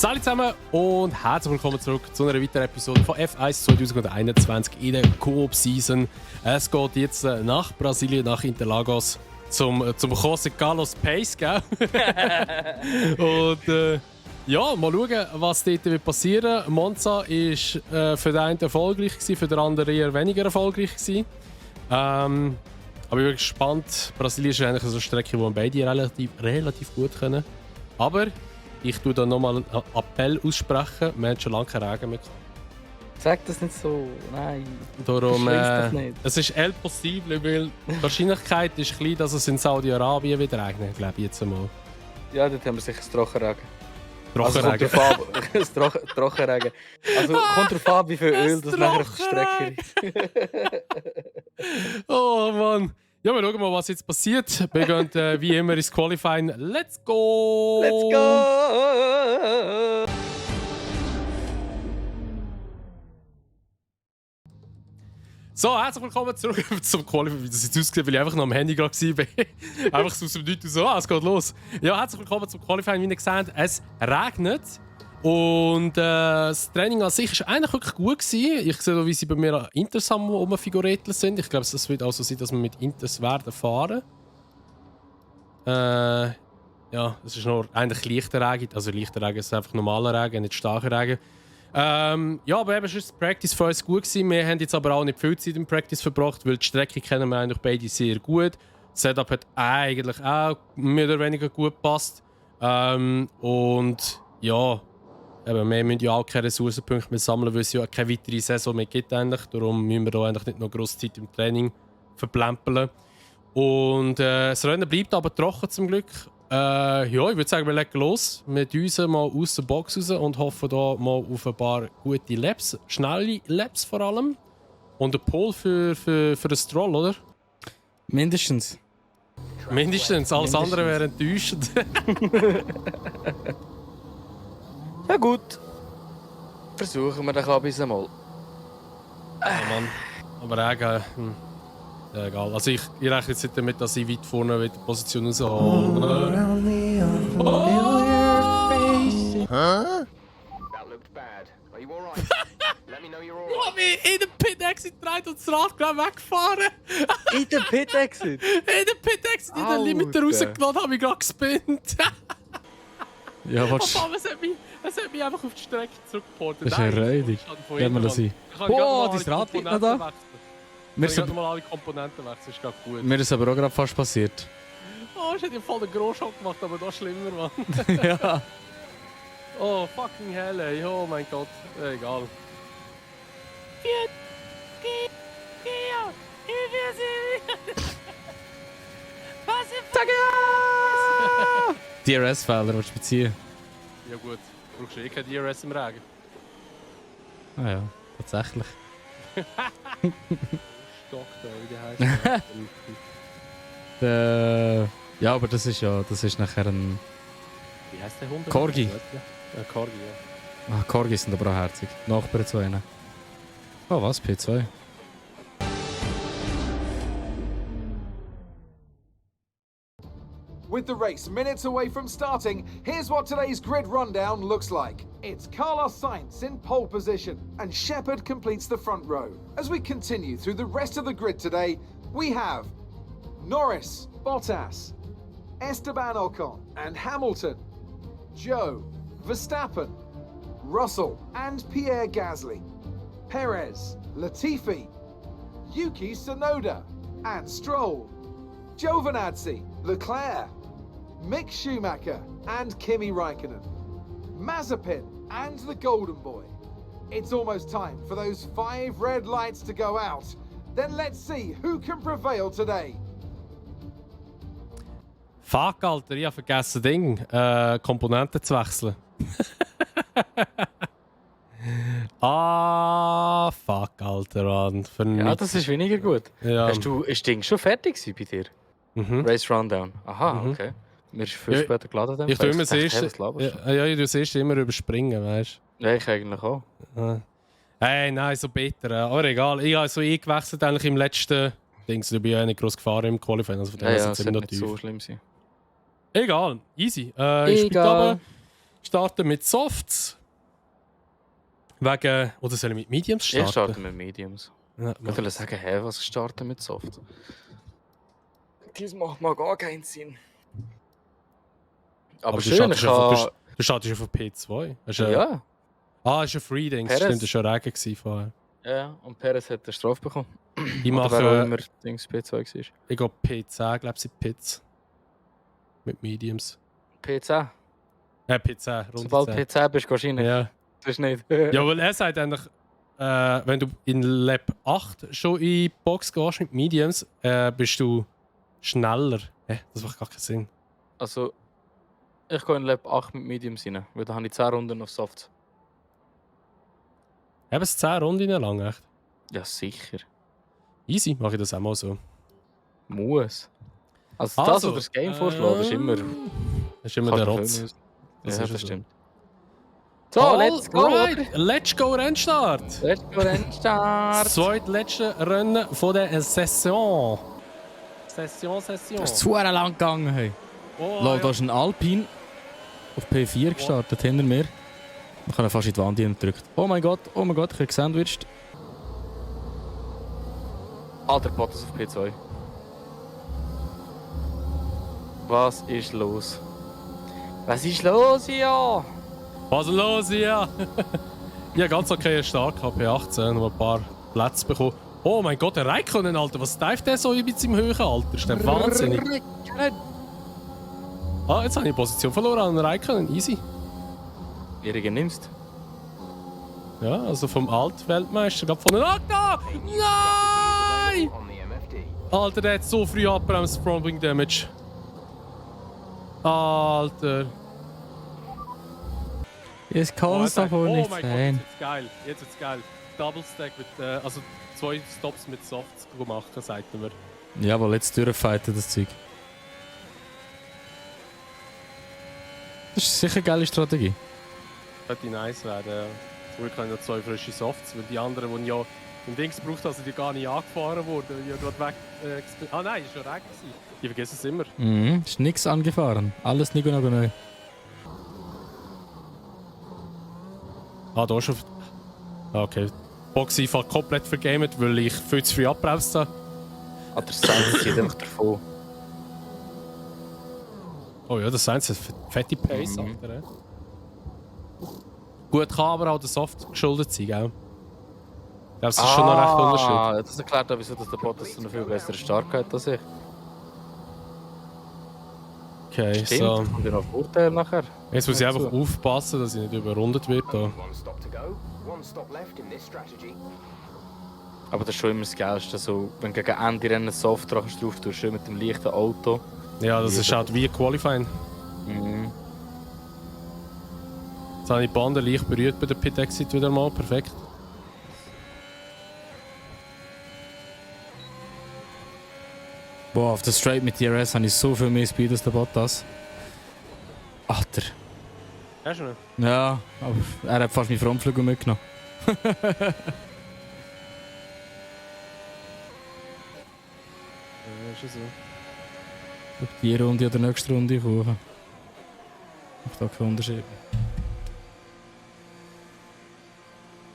Salut zusammen und herzlich willkommen zurück zu einer weiteren Episode von F1 2021 in der Coop-Season. Es geht jetzt nach Brasilien, nach Interlagos zum José Carlos Pace, gell? Und ja, mal schauen, was dort wird passieren. Monza war für den einen erfolgreich, für den anderen eher weniger erfolgreich. Aber ich bin gespannt. Brasilien ist eigentlich eine Strecke, wo beide relativ gut können. Aber ich tue da nochmal einen Appell aussprechen. Wir haben schon lange keinen Regen mehr. Sag das nicht so, nein. Darum, Das nicht. es ist possible, weil die Wahrscheinlichkeit ist klein, dass es in Saudi-Arabien wieder regnet, glaube ich jetzt einmal. Ja, dort haben wir sicher das Trockenregen. Trockenregen. Trockenregen. Also kommt drauf an, wie viel Öl das nachher auf der Strecke ist. Oh Mann. Ja, wir schauen mal, was jetzt passiert. Wir gehen wie immer ins Qualifying. Let's go! Let's go! So, herzlich willkommen zurück zum Qualifying. Wie das jetzt aussieht, weil ich einfach noch am Handy gerade war. Einfach so aus dem Nichts so, es geht los. Ja, herzlich willkommen zum Qualifying. Wie ihr gesehen habt, es regnet. Und das Training an sich war eigentlich wirklich gut gewesen. Ich sehe, wie sie bei mir an Inters rumfiguretteln sind. Ich glaube, es wird also sein, dass wir mit Inters werden fahren. Ja, es ist noch eigentlich leichter Regen. Also leichter Regen ist einfach normaler Regen, nicht starker Regen. Ja, aber eben ist das Practice für uns gut gewesen. Wir haben jetzt aber auch nicht viel Zeit im Practice verbracht, weil die Strecke kennen wir eigentlich beide sehr gut. Das Setup hat eigentlich auch mehr oder weniger gut gepasst. Und ja, eben, wir müssen ja auch keine Ressourcenpunkte mehr sammeln, weil es ja keine weitere Saison mehr gibt. Darum müssen wir da eigentlich nicht noch grosse Zeit im Training verplempeln. Und das Rennen bleibt aber trocken zum Glück. Ja, ich würde sagen, wir legen los. Wir düsen mal aus der Box raus und hoffen da mal auf ein paar gute Laps. Schnelle Laps vor allem. Und ein Pole für den Stroll, oder? Mindestens. Mindestens. Alles andere wäre enttäuschend. Ja gut. Versuchen wir doch bis einmal. Ja, Mann. Aber Regen, ja, egal. Also ich rechne jetzt nicht damit, dass ich weit vorne mit der Position raushole. That looked bad. Are you alright? Let me know you're Ich alright. habe mich in den Pit-Exit gedreht und das Rad gleich weggefahren. In den Pit-Exit? In den Pit-Exit, in den Limiter Alter. rausgeladen, habe ich gerade gespinnt. Ja, Aber was? es hat mich einfach auf die Strecke zurückgeportet. Das ist ja räudig. Gehen wir das ein. Boah, dein Rad liegt noch da. Wir Wir sind sind, mal alle Komponenten wechseln, ist gerade gut. mir ist aber auch gerade fast passiert. Oh, ich hätte ja voll den Großschock gemacht, aber das schlimmer, Mann. Ja. Oh, fucking hell, ey. Oh mein Gott. Egal. DRS-Fehler, willst du beziehen? Ja gut, brauchst du eh kein DRS im Regen. Ah ja, tatsächlich. Stock da, wie der heisst. Ja, aber das ist nachher ein... Wie heisst der Hund? Corgi. Ja, Corgi, ja. Ah, Corgis sind aber auch herzig. Nachbarn zu ihnen. Oh was, P2? With the race minutes away from starting, here's what today's grid rundown looks like. It's Carlos Sainz in pole position, and Shepard completes the front row. As we continue through the rest of the grid today, we have Norris, Bottas, Esteban Ocon and Hamilton, Joe, Verstappen, Russell and Pierre Gasly, Perez, Latifi, Yuki Tsunoda and Stroll, Giovinazzi, Leclerc, Mick Schumacher and Kimi Raikkonen, Mazepin and the Golden Boy. It's almost time for those 5 red lights to go out. Then let's see who can prevail today. Fuck, Alter, ich habe vergessen, Komponenten zu wechseln. Ah, fuck, Alter, Mann. Ja, das ist weniger gut. Ja. Ist das Ding schon fertig gewesen bei dir? Mhm. Race Rundown. Aha, Mhm. okay. Mir ist viel Ja, später geladen. Dann. Ich tue immer dachte, das hey, was erste. laberst du? Ja, ich tue das erste immer überspringen, weißt Ja, ich eigentlich auch. du? Hey, nein, so bitter. Aber egal. Ich habe so eingewechselt eigentlich im letzten Dings. Du bist ja nicht groß gefahren im Qualifying. Also von dem Ja, her ja, ist es es immer wird noch nicht tief. so schlimm sein. Egal, easy. Ich Egal. spiele aber. starten mit Softs. Wegen. Oder soll ich mit Mediums starten? Ich starte mit Mediums. Ja, Ich will sagen, hä, was starten mit Soft? Das macht mal gar keinen Sinn. Aber du schön, ich habe... Du startest ja von P2. Ja, Ah, ist ein Free-Dings. Perez. Stimmt, das war schon Regen gewesen vorher. ja, und Perez hat eine Strafe bekommen. Ich Oder wer auch mache. immer Dings P2 war. Ich gehe P10, glaube ich, sind Pits. Mit Mediums. P10. P10, Runde Sobald 10. P10 bist, gehst du rein. Ja. Das ist nicht. Ja, weil er sagt eigentlich, wenn du in Lab 8 schon in die Box gehst mit Mediums, bist du schneller. Das macht gar keinen Sinn. Also, ich gehe in Lab 8 mit Mediums rein, weil da habe ich 10 Runden auf Soft. Haben es 10 Runden lang, echt? Ja, sicher. Easy, mache ich das auch mal so. Muss. Also, das, was das Game vorschlägt, ist immer... Das ist immer kann der schon Rotz. viel Das Ja, ist das so. stimmt. So, let's go! Alright, let's go Rennstart! Let's go, Rennstart! Zweitletzte Rennen von der Session. Session. Das ist zu lang gegangen. Hey. Oh, Lol, da ist ein Alpine auf P4 gestartet, hinter mir. Ich habe fast in die Wand gedrückt. Oh mein Gott, ich habe gesandwiched. Alter Bottas auf P2. Was ist los? Was ist los hier? Was ist los hier? Ja, ganz okay Start gehabt, P18, noch ein paar Plätze bekommen. Oh mein Gott, der Räikkönen, Alter, was divet der so in seinem höheren Alter? Ist der wahnsinnig. Ah, jetzt habe ich die Position verloren an Räikkönen, easy. Ihre nimmst. Ja, also vom Alt-Weltmeister, gerade von den da! Nein! On the MFD. Alter, der hat so früh abbremst, Frontwing Damage. Alter. Es kann es doch wohl oh nicht mein Gott, sein. jetzt wird's geil. Jetzt wird's geil. Double Stack mit, also 2 Stops mit Softs gemacht, sagt er mir. Jawohl, jetzt durchfighten das Zeug. Das ist sicher eine geile Strategie. Könnte nice werden, ja. Zum Glück habe ich noch 2 frische Softs, weil die anderen, die ja im Dings gebraucht haben, die gar nicht angefahren wurden, weil ich ja gerade weg... nein, ist schon Regen gewesen. Ich vergesse es immer. Mhm, ist nichts angefahren. Alles nicht genau neu. Ah, da schon... Ah, okay. Box einfach komplett vergamet, weil ich viel zu früh abbremst habe. Der Sainz zieht einfach davon. Oh ja, das ist eine fette Pace, Alter. Ja. Gut kann aber auch der Soft geschuldet sein, gell? Das ist schon noch recht Unterschied. Das erklärt auch, wieso dass der Bottas einen viel besseren Start hat als ich. Okay, Stimmt, so. kommt ja noch Vorteil nachher. Jetzt muss ich einfach aufpassen, dass ich nicht überrundet werde. Da. One stop to go. One stop left in this strategy. Aber das ist schon immer das Geilste. Also, wenn du gegen Ende Rennen Soft drauf tust, schön mit dem leichten Auto. Ja, das ist halt wie Qualifying. Mhm. Jetzt habe ich die Bande leicht berührt bei der Pit Exit wieder mal. Perfekt. Boah, auf der Straight mit DRS habe ich so viel mehr Speed als der Bottas. Alter. Hast du noch? Ja, aber er hat fast meinen Frontflügel mitgenommen. Ja, ist ja so. Ob die Runde oder nächste Runde kommen. Macht da keinen Unterschied.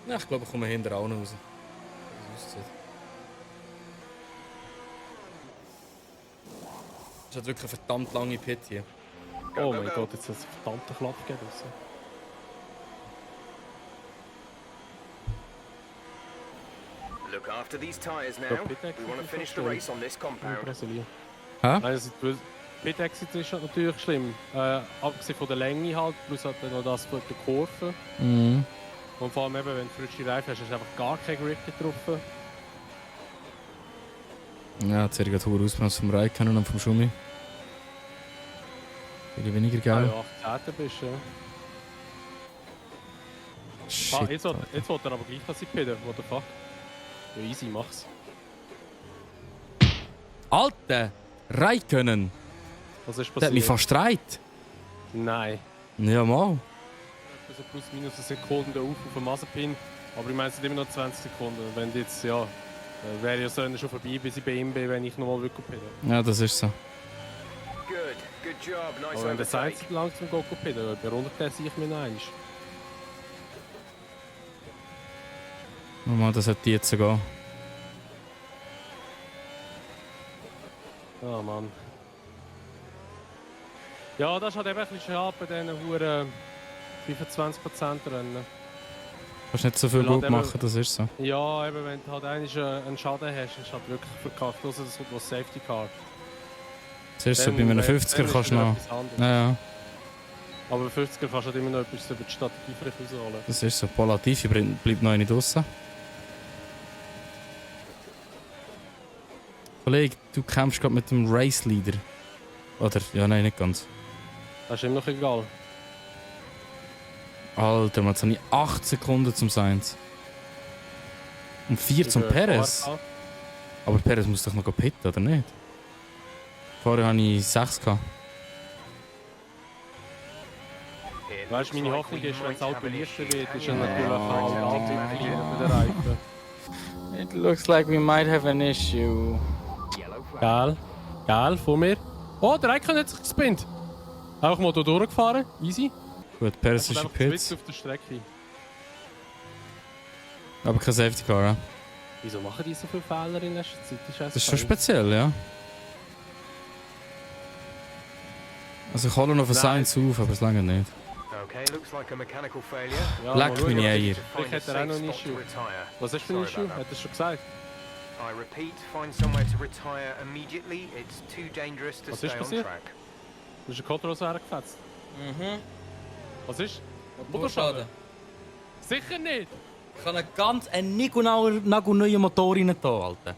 Ja, ich glaube, ich komme hinter auch noch raus. Es hat wirklich eine verdammt lange Pit hier. Oh mein Gott, jetzt hat es einen verdammten Klapp gegeben. Look after these tyres now. So, pit exit We want to is finish the okay. race on this In compound. Brasilien. Hä? Also, Pit Exit ist halt natürlich schlimm. Abgesehen von der Länge halt, plus halt noch das von der Kurve. Mhm. Und vor allem eben, wenn du frische Reifen hast, hast du einfach gar kein Grip getroffen. Ja, jetzt hätte ich gerade ausgebremst vom Raikkonen und vom Schumi. Viel weniger Ja, geil. ja, 18. bist du. Ja. Shit. Jetzt wollte er aber gleich, dass ich pidde. What the fuck? Ja, easy, mach's. Alter! Raikkonen! Was ist Der hat mich passiert? fast streit. Nein. Ja, mal. So plus minus eine Sekunde auf dem Mazepin. Aber ich meine, es sind immer noch 20 Sekunden. Wenn jetzt, ja, wäre ja so schon vorbei, bis ich bei ihm bin, wenn ich nochmal wirklich pidde. Ja, das ist so. Good. Good job. Nice Aber wenn der overtake. Sainz langsam Goku dann berundet der sich mir noch. Nochmal, das hätte jetzt gehen. Oh Mann. Ja, das ist halt eben ein bisschen schade bei diesen Huren 25% Rennen. Du kannst nicht so viel Weil halt gut eben- machen, das ist so. Ja, eben, wenn du halt einen Schaden hast, ist halt wirklich verkackt. Also das kommt noch Safety Car. Das ist so, bei einem 50er kannst du noch... Ja, ja, Aber bei 50er kannst du halt immer noch etwas über die Strategie für dich rausholen. das ist so. Polatifi bleibt noch nicht draussen. Kollege, du kämpfst gerade mit dem Race Leader. Oder? Ja, nein, nicht ganz. Das ist ihm noch egal. Alter, man, jetzt habe ich 8 Sekunden zum Sainz. Und 4 zum Perez. Aber Perez muss doch noch pitten, oder nicht? Vorher hatte ich 6 gehabt. It Weißt du, meine looks Hoffnung we ist, wenn might das Auto have an leichter issue. wird, ist er Yeah. natürlich auch Ja. anzukleinen für den Reifen. It looks like we might have an issue. Yellow flag. Geil. Geil, vor mir. Oh, der Raikkonen hat sich gespinnt. Einfach mal da durchgefahren. Easy. Gut, Perez Und ist in einfach Witz Pits. auf der Strecke. Aber kein Safety Car, ja? Wieso machen die so viele Fehler in letzter Zeit? Das ist schon speziell, ja. Also ich hole noch von Sainz auf, aber es lange nicht. Okay, looks like a mechanical failure. Ja, Leck mal schauen. meine Eier. Vielleicht hat er auch noch ein Safe spot Issue. to retire. Was ist für ein Sorry Issue? about that. Hat er schon gesagt? I repeat, find somewhere to retire immediately. It's too dangerous to Was stay ist on passiert? track. Du hast einen Kotter hergefetzt. Mhm. Was ist? Motorschaden. Sicher nicht! Ich kann einen nagelneuen Motor rein tun, Alter.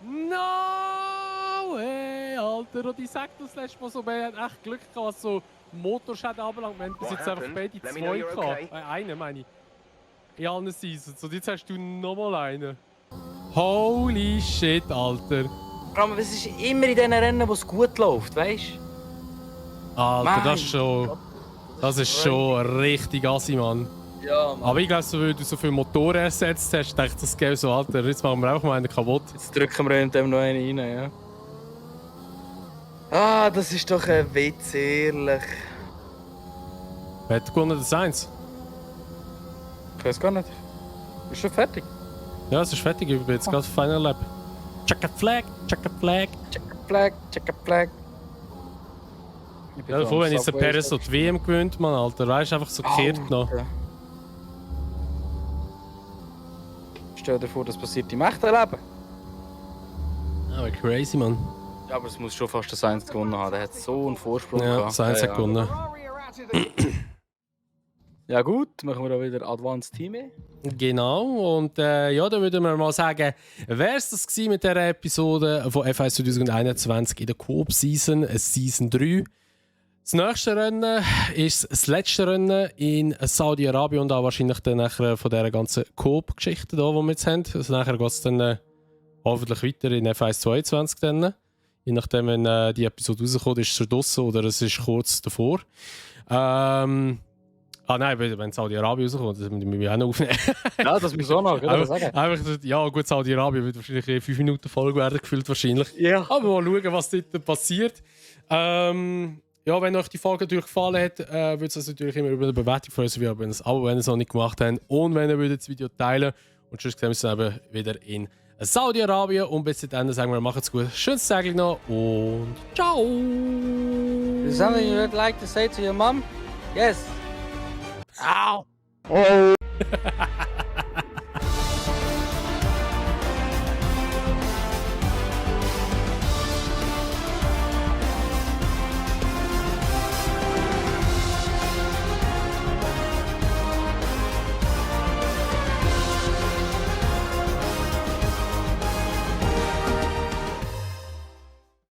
No way, Alter! Und ich sag das letzte Mal so, wir hatten echt Glück gehabt, was so Motorschäden anbelangt. Wir haben bis What jetzt einfach happened? beide Let me zwei know you're gehabt. okay. Einen meine ich. In allen Seasons. Und jetzt hast du nochmal einen. Holy shit, Alter! Aber es ist immer in diesen Rennen, wo es gut läuft, weißt du? Alter, Mein das ist schon... Das ist schon richtig assi, Mann. Ja, Mann. Aber ich glaube, so, weil du so viele Motoren ersetzt hast, dachte ich, das gäbe so, Alter, jetzt machen wir auch mal einen kaputt. Jetzt drücken wir dem noch einen rein, ja. Ah, das ist doch ein Witz, ehrlich. Wer hat gewonnen, das Eins? Ich weiß gar nicht. Ist schon fertig. Ja, es ist fertig, ich bin jetzt gerade auf Final Lap. Check a flag, check a flag. Check a flag, check a flag. Ja, davor, wenn jetzt der Perez so die WM gewinnt, Mann, Alter, weißt du, einfach so gekehrt noch. Stell dir vor, das passiert im echten Leben. Aber crazy, Mann. Ja, aber es muss schon fast der Sainz gewonnen haben. Der hat so einen Vorsprung Ja, gehabt. Sainz hat gewonnen. Ferrari are at it again. Ja gut, machen wir da wieder Advanced Team. Genau, und ja, dann würden wir mal sagen, wäre es das gewesen mit dieser Episode von F1 2021 in der Coop-Season, Season 3. Das nächste Rennen ist das letzte Rennen in Saudi-Arabien und auch wahrscheinlich dann nachher von dieser ganzen Coop-Geschichte, die wir jetzt haben. Also nachher geht es dann hoffentlich weiter in F1 22 dann. Je nachdem, wenn die Episode rauskommt, ist es schon draussen oder es ist kurz davor. Nein, wenn Saudi-Arabien rauskommt, das müssen wir auch noch aufnehmen. Ja, das muss auch noch, oder? Sagen. Einfach, ja gut, Saudi-Arabien wird wahrscheinlich 5 Minuten Folge werden, gefühlt wahrscheinlich. Ja. Aber mal schauen, was dort passiert. Ja, wenn euch die Folge natürlich gefallen hat, würde es uns natürlich immer über eine Bewertung freuen, so wie aber ein Abo, wenn ihr es noch nicht gemacht habt. Und wenn ihr das Video teilen und sonst sehen wir uns eben wieder in Saudi-Arabien. Und bis dahin sagen wir, macht's gut. Schönes Tag noch und ciao! Is something you would like to say to your mom? Yes. Au!